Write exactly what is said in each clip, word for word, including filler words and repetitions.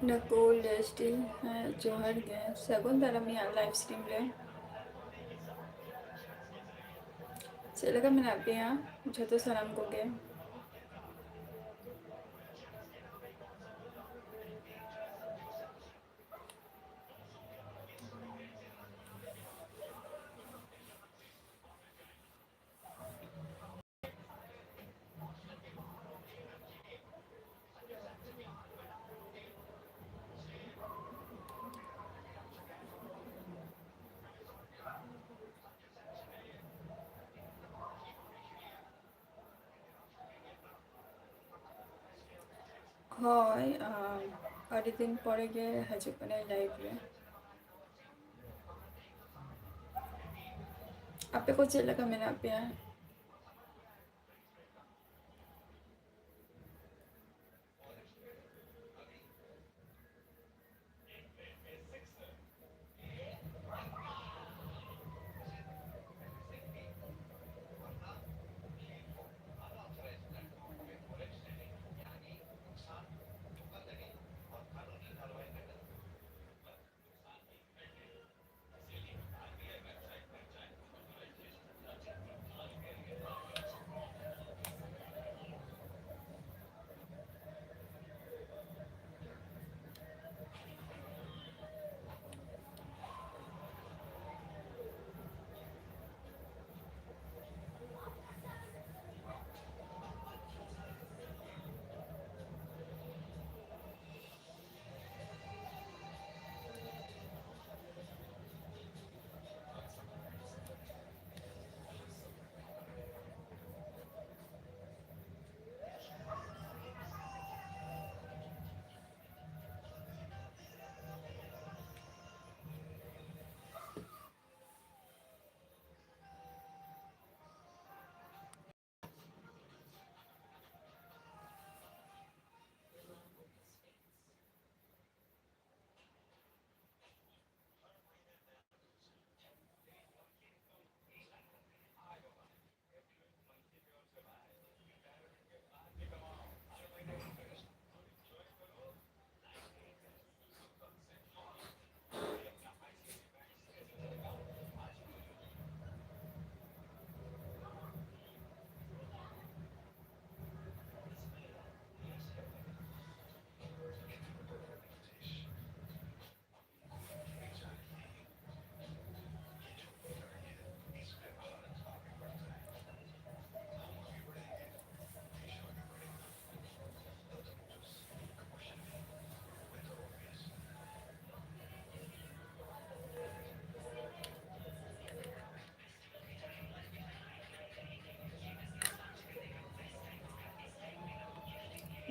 ᱱᱟᱹᱠᱩᱞ ᱡᱚᱭᱥᱨᱤ, ᱦᱮᱸ, ᱡᱚᱦᱟᱨ ᱜᱮ, ᱥᱟᱹᱜᱩᱱ ᱫᱟᱨᱟᱢ ᱤᱧᱟᱹᱜ live stream ᱨᱮ᱾ ᱪᱮᱫ ᱞᱮᱠᱟ ᱢᱮᱱᱟᱜ ᱯᱮᱭᱟ ᱡᱷᱚᱛᱚ ᱥᱟᱱᱟᱢ ᱠᱚᱜᱮ? ᱦᱳᱭ, ᱟᱢ, ᱟᱹᱰᱤ ᱫᱤᱱ ᱯᱚᱨᱮ ᱜᱮ ᱦᱤᱡᱩᱜ ᱠᱟᱱᱟᱭ live ᱨᱮ᱾ ᱟᱯᱮ ᱠᱚ ᱪᱮᱫ ᱞᱮᱠᱟ ᱢᱮᱱᱟᱜ ᱯᱮᱭᱟ?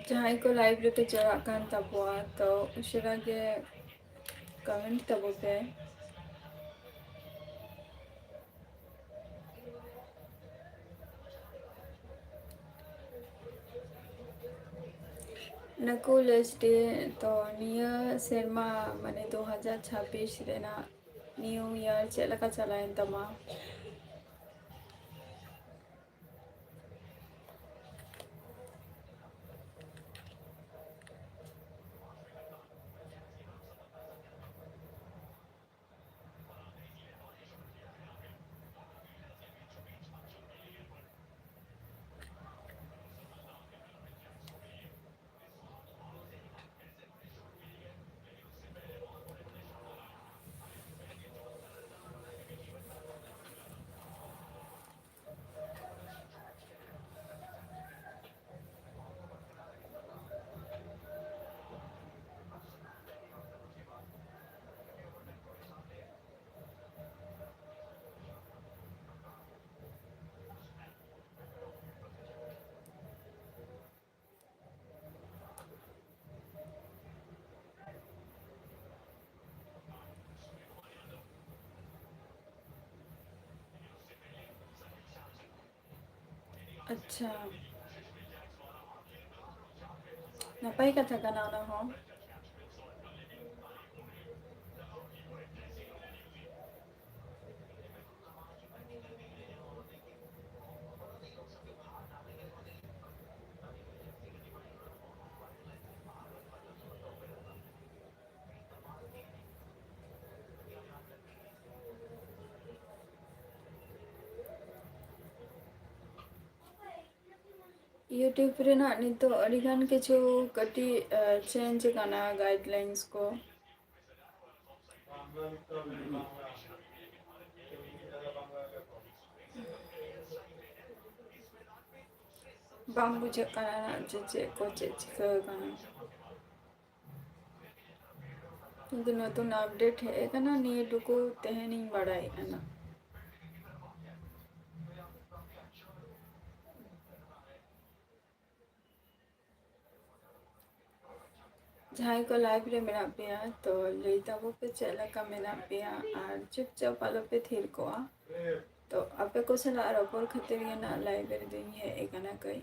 ᱡᱟᱦᱟᱸᱭ ᱠᱚ live ᱨᱮᱯᱮ ᱪᱟᱞᱟᱜ ᱠᱟᱱ ᱛᱟᱵᱚᱣᱟ, ᱛᱚ ᱩᱥᱟᱹᱨᱟ ᱜᱮ comment ᱛᱟᱵᱚ ᱯᱮ᱾ ᱱᱟᱠᱩᱞ ᱮᱥ ᱰᱤ, ᱛᱚ ᱱᱤᱭᱟᱹ ᱥᱮᱨᱢᱟ, ᱢᱟᱱᱮ ᱫᱩ ᱦᱟᱡᱟᱨ ᱪᱷᱟᱵᱵᱤᱥ ᱨᱮᱱᱟᱜ new year ᱪᱮᱫ ᱞᱮᱠᱟ ᱪᱟᱞᱟᱣᱮᱱ ᱛᱟᱢᱟ? ᱟᱪᱪᱷᱟ, ᱱᱟᱯᱟᱭ ᱠᱟᱛᱷᱟ ᱠᱟᱱᱟ ᱚᱱᱟ ᱦᱚᱸ᱾ YouTube ᱨᱮᱱᱟᱜ ᱱᱤᱛᱚᱜ ᱟᱹᱰᱤᱜᱟᱱ ᱠᱤᱪᱷᱩ ᱠᱟᱹᱴᱤᱡ, ᱟᱸ, change ᱟᱠᱟᱱᱟ guidelines ᱠᱚ᱾ ᱵᱟᱝ ᱵᱩᱡᱷᱟᱹᱜ ᱠᱟᱱᱟ ᱡᱮ ᱪᱮᱫ ᱠᱚ ᱪᱮᱫ ᱪᱤᱠᱟᱹ ᱟᱠᱟᱱᱟ᱾ ᱠᱤᱱᱛᱩ ᱱᱚᱛᱩᱱ update ᱦᱮᱡ ᱟᱠᱟᱱᱟ, ᱱᱤᱭᱟᱹ ᱴᱩᱠᱩ ᱛᱮᱦᱮᱧᱤᱧ ᱵᱟᱲᱟᱭ ᱠᱟᱱᱟ᱾ ᱡᱟᱦᱟᱸᱭ ᱠᱚ live ᱨᱮ ᱢᱮᱱᱟᱜ ᱯᱮᱭᱟ, ᱛᱚ ᱞᱟᱹᱭ ᱛᱟᱵᱚ ᱯᱮ ᱪᱮᱫ ᱞᱮᱠᱟ ᱢᱮᱱᱟᱜ ᱯᱮᱭᱟ, ᱟᱨ ᱪᱩᱯᱪᱟᱯ ᱟᱞᱚ ᱯᱮ ᱛᱷᱤᱨ ᱠᱚᱜᱼᱟ᱾ ᱛᱚ ᱟᱯᱮ ᱠᱚ ᱥᱟᱞᱟᱜ ᱨᱚᱯᱚᱲ ᱠᱷᱟᱹᱛᱤᱨ ᱜᱮ ᱱᱟᱜ live ᱨᱮᱫᱚᱧ ᱦᱮᱡ ᱟᱠᱟᱱᱟ ᱠᱟᱹᱡ᱾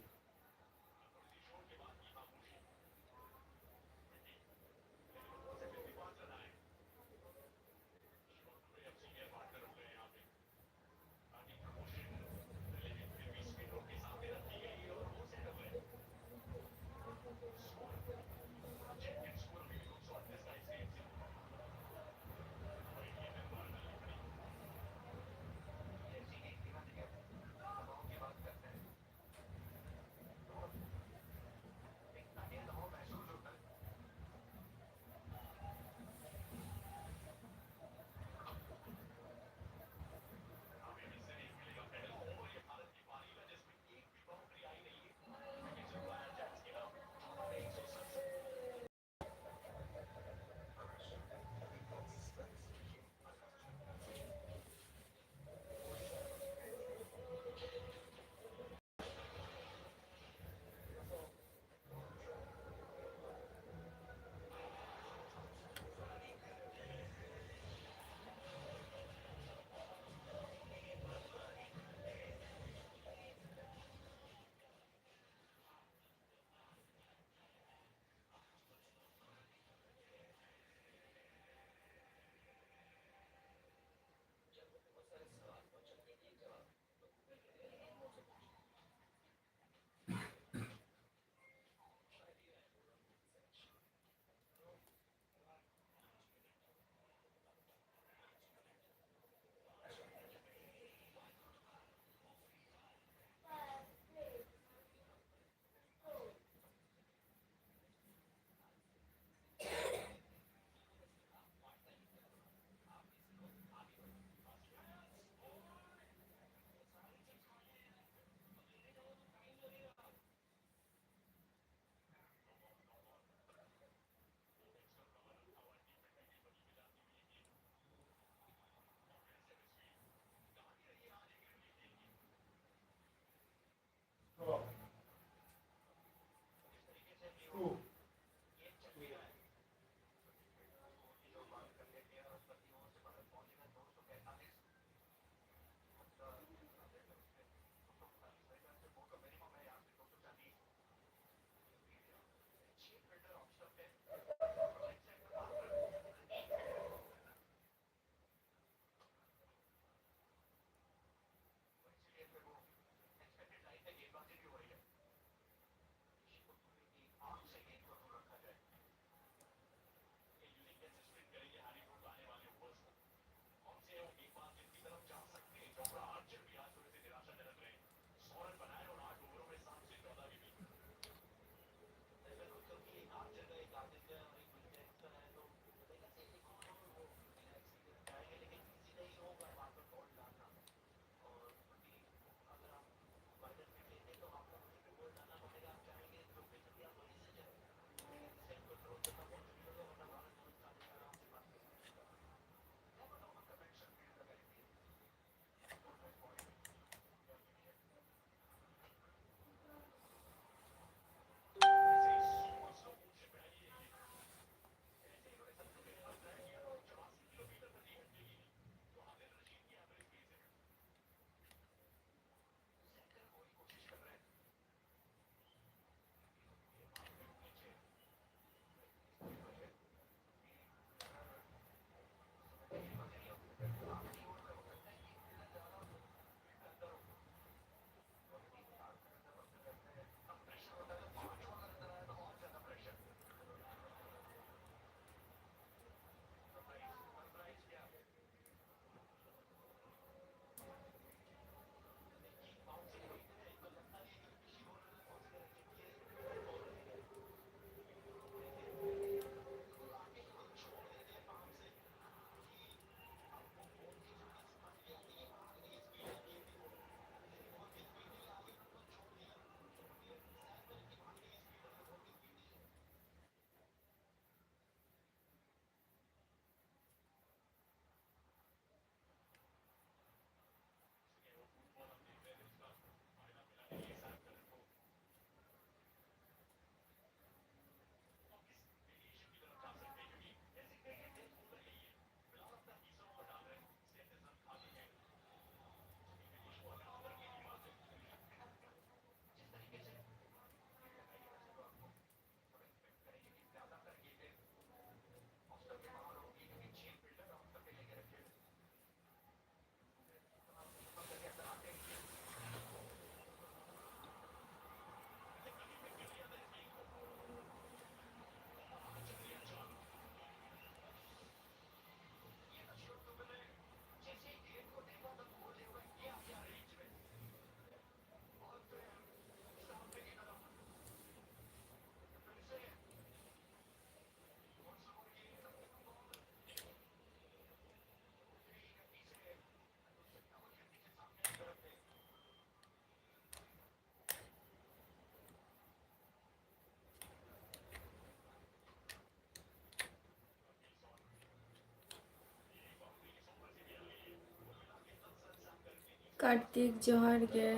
ᱠᱟᱨᱛᱤᱠ, ᱡᱚᱦᱟᱨ ᱜᱮ᱾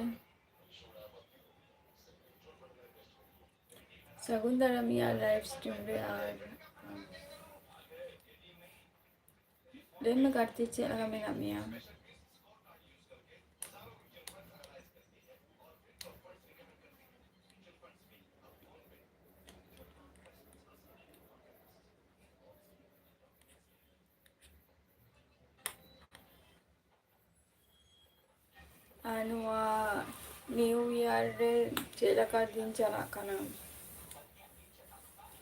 ᱥᱟᱹᱜᱩᱱ ᱫᱟᱨᱟᱢ ᱤᱧᱟᱹᱜ live stream ᱨᱮ᱾ ᱟᱨ ᱞᱟᱹᱭ ᱢᱮ ᱠᱟᱨᱛᱤᱠ, ᱪᱮᱫ ᱞᱮᱠᱟ ᱢᱮᱱᱟᱜ ᱢᱮᱭᱟ? ᱟᱨ ᱱᱚᱣᱟ new year ᱨᱮ ᱪᱮᱫ ᱞᱮᱠᱟ ᱫᱤᱱ ᱪᱟᱞᱟᱜ ᱠᱟᱱᱟ?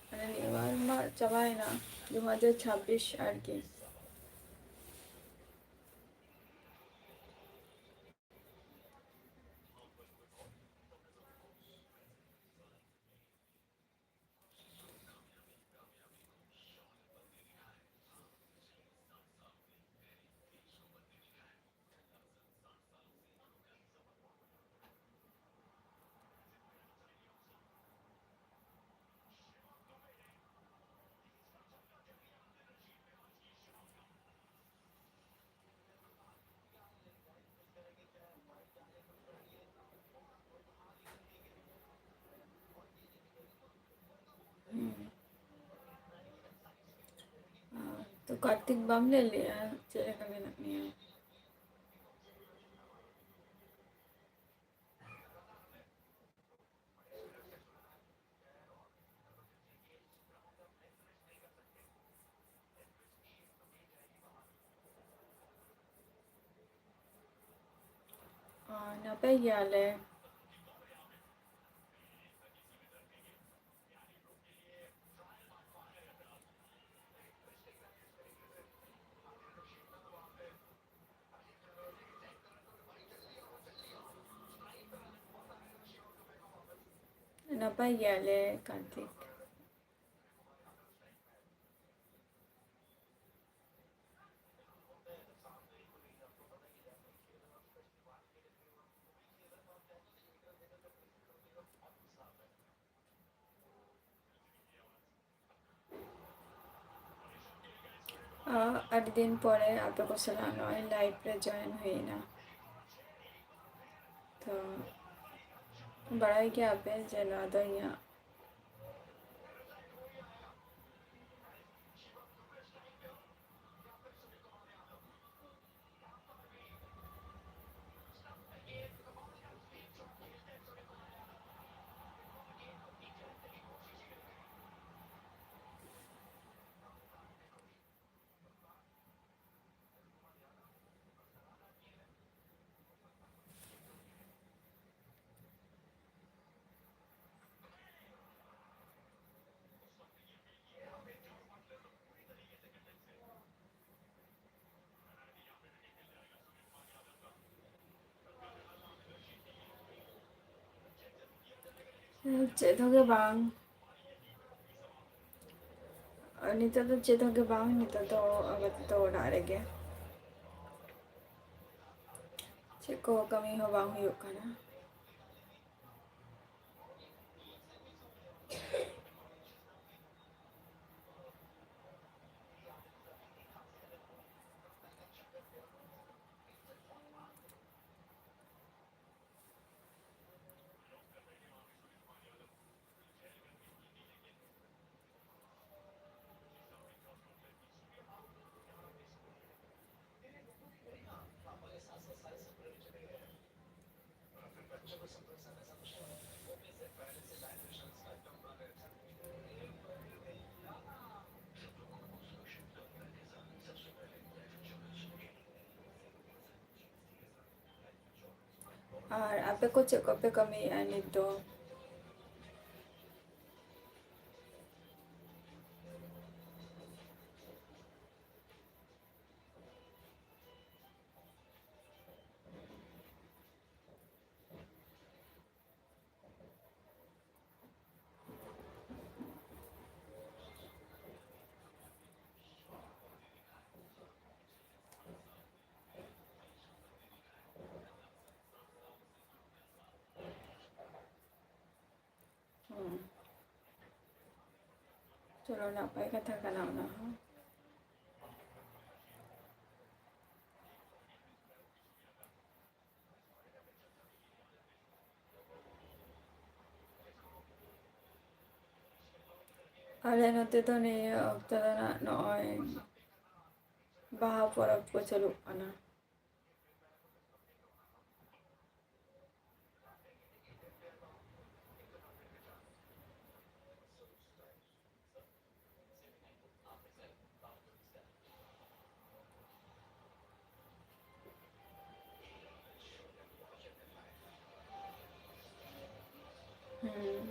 ᱢᱟᱱᱮ new year ᱢᱟ ᱪᱟᱵᱟᱭᱮᱱᱟ, ᱫᱩ ᱦᱟᱡᱟᱨ ᱪᱷᱟᱵᱵᱤᱥ ᱟᱨᱠᱤ᱾ ᱦᱩᱸ᱾ ᱟᱨ ᱛᱚ ᱠᱟᱨᱛᱤᱠ, ᱵᱟᱢ ᱞᱟᱹᱭ ᱞᱮᱜᱼᱟ ᱪᱮᱫ ᱞᱮᱠᱟ ᱢᱮᱱᱟᱜ ᱢᱮᱭᱟ? ᱟᱨ ᱱᱟᱯᱟᱭ ᱜᱮᱭᱟᱞᱮ᱾ ᱱᱟᱯᱟᱭ ᱜᱮᱭᱟᱞᱮ ᱠᱟᱨᱛᱤᱠ᱾ ᱟᱹᱰᱤ ᱫᱤᱱ ᱯᱚᱨᱮ ᱟᱯᱮ ᱠᱚ ᱥᱟᱞᱟᱜ ᱱᱚᱜᱼᱚᱭ live ᱨᱮ join ᱦᱩᱭᱱᱟ᱾ ᱛᱚ, ᱵᱟᱲᱟᱭ ᱜᱮᱭᱟ ᱯᱮ ᱡᱮ ᱱᱚᱣᱟ ᱫᱚ ᱤᱧᱟᱹᱜ ᱪᱮᱫ ᱦᱚᱸ ᱜᱮ ᱵᱟᱝ᱾ ᱟᱨ ᱱᱤᱛᱚᱜ ᱫᱚ ᱪᱮᱫ ᱦᱚᱸ ᱜᱮ ᱵᱟᱝ, ᱱᱤᱛᱚᱜ ᱫᱚ ᱟᱯᱟᱛᱚᱛᱚ ᱚᱲᱟᱜ ᱨᱮᱜᱮ᱾ ᱪᱮᱫ ᱠᱚ ᱠᱟᱹᱢᱤ ᱦᱚᱸ ᱵᱟᱝ ᱦᱩᱭᱩᱜ ᱠᱟᱱᱟ᱾ ᱟᱨ ᱟᱯᱮ ᱠᱚ ᱪᱮᱫ ᱠᱚᱯᱮ ᱠᱟᱹᱢᱤᱭᱮᱫᱼᱟ ᱱᱤᱛ ᱫᱚ? ᱦᱩᱸ᱾ ᱪᱚᱞᱚ, ᱱᱟᱯᱟᱭ ᱠᱟᱛᱷᱟ ᱠᱟᱱᱟ ᱚᱱᱟ ᱦᱚᱸ᱾ ᱟᱞᱮ ᱱᱚᱛᱮ ᱫᱚ ᱱᱤᱭᱟᱹ ᱚᱠᱛᱚ ᱫᱚ ᱱᱟᱜ ᱱᱚᱜᱼᱚᱭ ᱵᱟᱦᱟ ᱯᱚᱨᱚᱵᱽ ᱠᱚ ᱪᱟᱹᱞᱩᱜ ᱠᱟᱱᱟ᱾ ᱦᱩᱸ᱾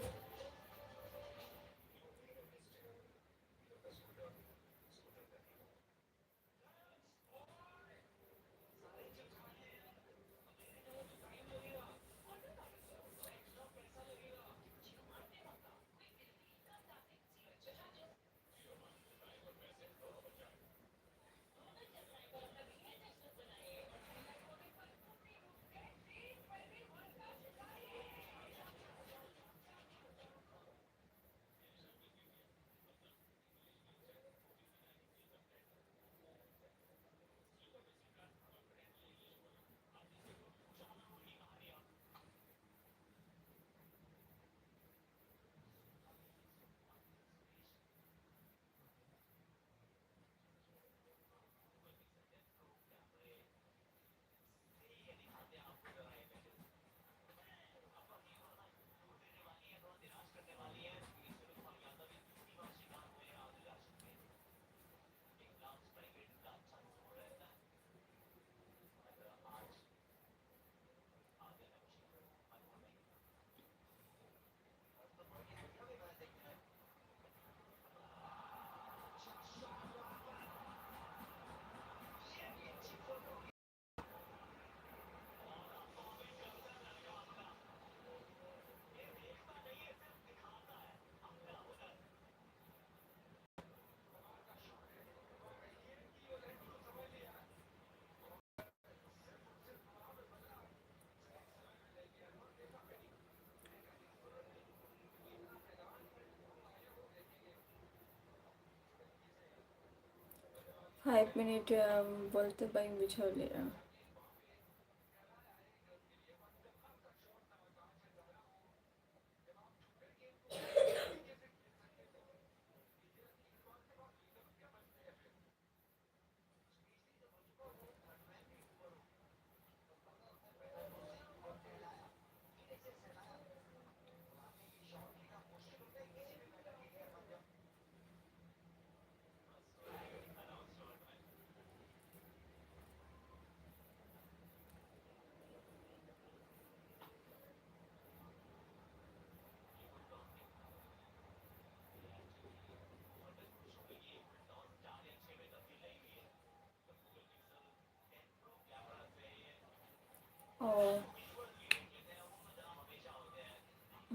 ᱯᱷᱟᱭᱤᱵᱷ ᱢᱤᱱᱤᱴ, ᱟᱢ, ᱵᱚᱞᱛᱮ ᱵᱟᱹᱧ ᱵᱩᱡᱷᱟᱹᱣ ᱞᱮᱫᱼᱟ᱾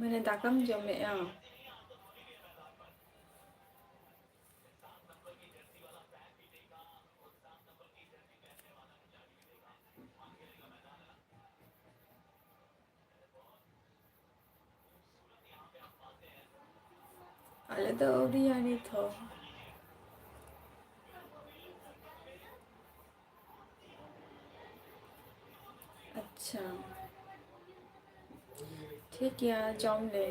ᱢᱟᱱᱮ ᱫᱟᱠᱟᱢ ᱡᱚᱢᱮᱜᱼᱟ? ᱟᱞᱮ ᱫᱚ ᱟᱹᱣᱨᱤᱭᱟ ᱱᱤᱛ ᱦᱚᱸ᱾ ᱟᱪᱪᱷᱟ, ᱴᱷᱤᱠ ᱜᱮᱭᱟ, ᱡᱚᱢ ᱞᱮ᱾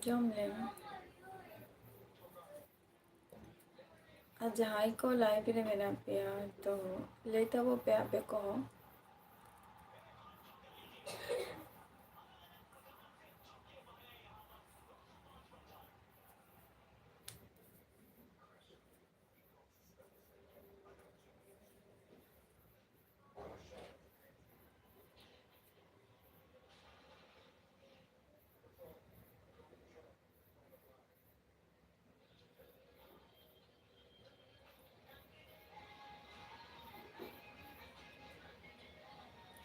ᱡᱚᱢ ᱞᱮᱢ᱾ ᱟᱨ ᱡᱟᱦᱟᱸᱭ ᱠᱚ live ᱨᱮ ᱢᱮᱱᱟᱜ ᱯᱮᱭᱟ, ᱛᱚ ᱞᱟᱹᱭ ᱛᱟᱵᱚ ᱯᱮ ᱟᱯᱮ ᱠᱚᱦᱚᱸ᱾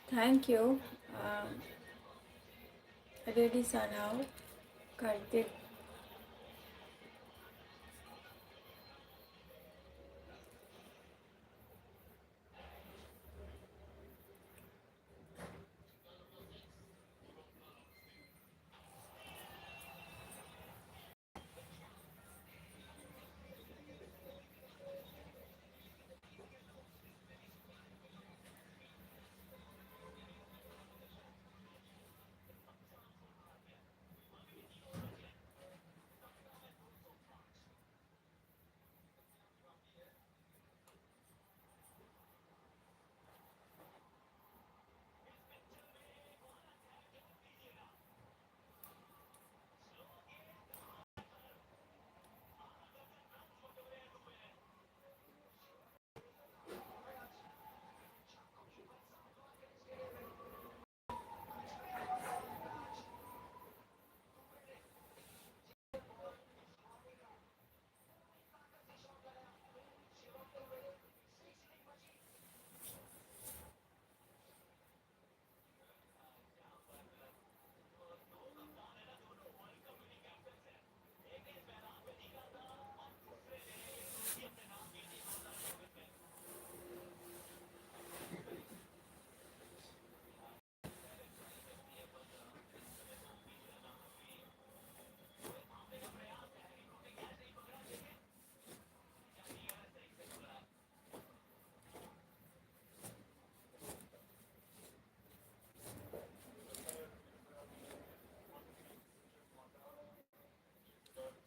Thank you. Um, ᱟᱹᱰᱤ ᱟᱹᱰᱤ ᱥᱟᱨᱦᱟᱣ, ᱠᱟᱨᱛᱤᱠ᱾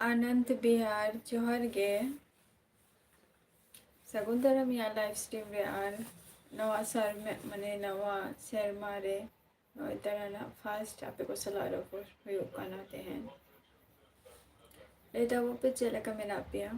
ᱟᱱᱚᱱᱫ ᱵᱤᱦᱟᱨ, ᱡᱚᱦᱟᱨ ᱜᱮ᱾ ᱥᱟᱹᱜᱩᱱ ᱫᱟᱨᱟᱢ ᱤᱧᱟᱹᱜ live stream ᱨᱮ᱾ ᱟᱨ ᱱᱟᱣᱟ ᱥᱮᱨᱢᱟ, ᱢᱟᱱᱮ ᱱᱟᱣᱟ ᱥᱮᱨᱢᱟ ᱨᱮ ᱱᱚᱜᱼᱚᱭ ᱫᱟᱬᱟᱱᱟᱜ first ᱟᱯᱮ ᱠᱚ ᱥᱟᱞᱟᱜ ᱨᱚᱯᱚᱲ ᱦᱩᱭᱩᱜ ᱠᱟᱱᱟ ᱛᱮᱦᱮᱧ᱾ ᱞᱟᱹᱭ ᱛᱟᱵᱚᱱ ᱯᱮ ᱪᱮᱫ ᱞᱮᱠᱟ ᱢᱮᱱᱟᱜ ᱯᱮᱭᱟ?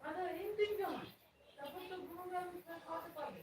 ᱟᱫᱚ ᱤᱧ ᱫᱩᱧ ᱡᱚᱢᱟ, ᱛᱟᱨᱯᱚᱨ ᱛᱚ ᱵᱩᱞᱩᱝ ᱨᱮ ᱢᱤᱫ ᱫᱷᱟᱣ ᱠᱷᱟᱣᱟᱛᱮ ᱯᱟᱨᱵᱮ᱾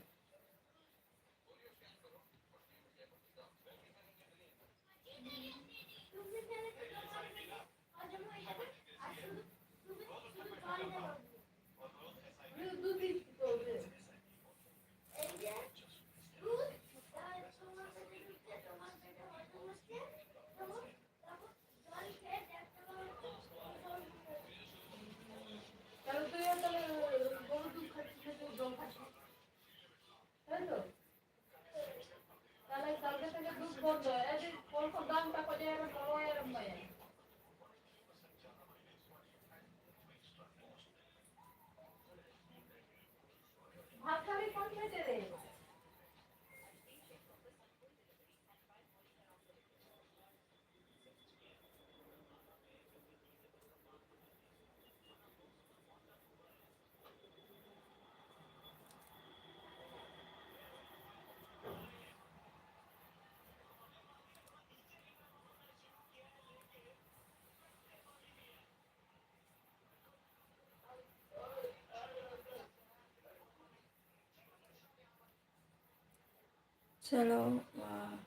ᱪᱚᱞᱚ, ᱟᱨ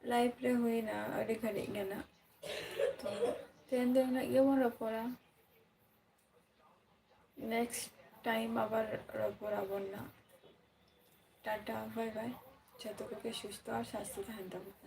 live ᱨᱮ ᱦᱩᱭᱱᱟ ᱟᱹᱰᱤ ᱜᱷᱟᱹᱲᱤᱡ ᱜᱮ ᱱᱟᱜ᱾ ᱛᱚ, ᱛᱮᱦᱮᱧ ᱫᱚ ᱤᱱᱟᱹᱜ ᱜᱮᱵᱚᱱ ᱨᱚᱯᱚᱲᱟ᱾ Next time ᱟᱵᱟᱨ ᱨᱚᱯᱚᱲ ᱟᱵᱚᱱ ᱱᱟᱜ᱾ Tata, bye bye᱾ ᱡᱚᱛᱚ ᱠᱚᱜᱮ ᱥᱩᱥᱛᱷᱚ ᱟᱨ ᱥᱟᱥᱛᱷᱤ ᱛᱟᱦᱮᱱ ᱛᱟᱵᱚᱱ᱾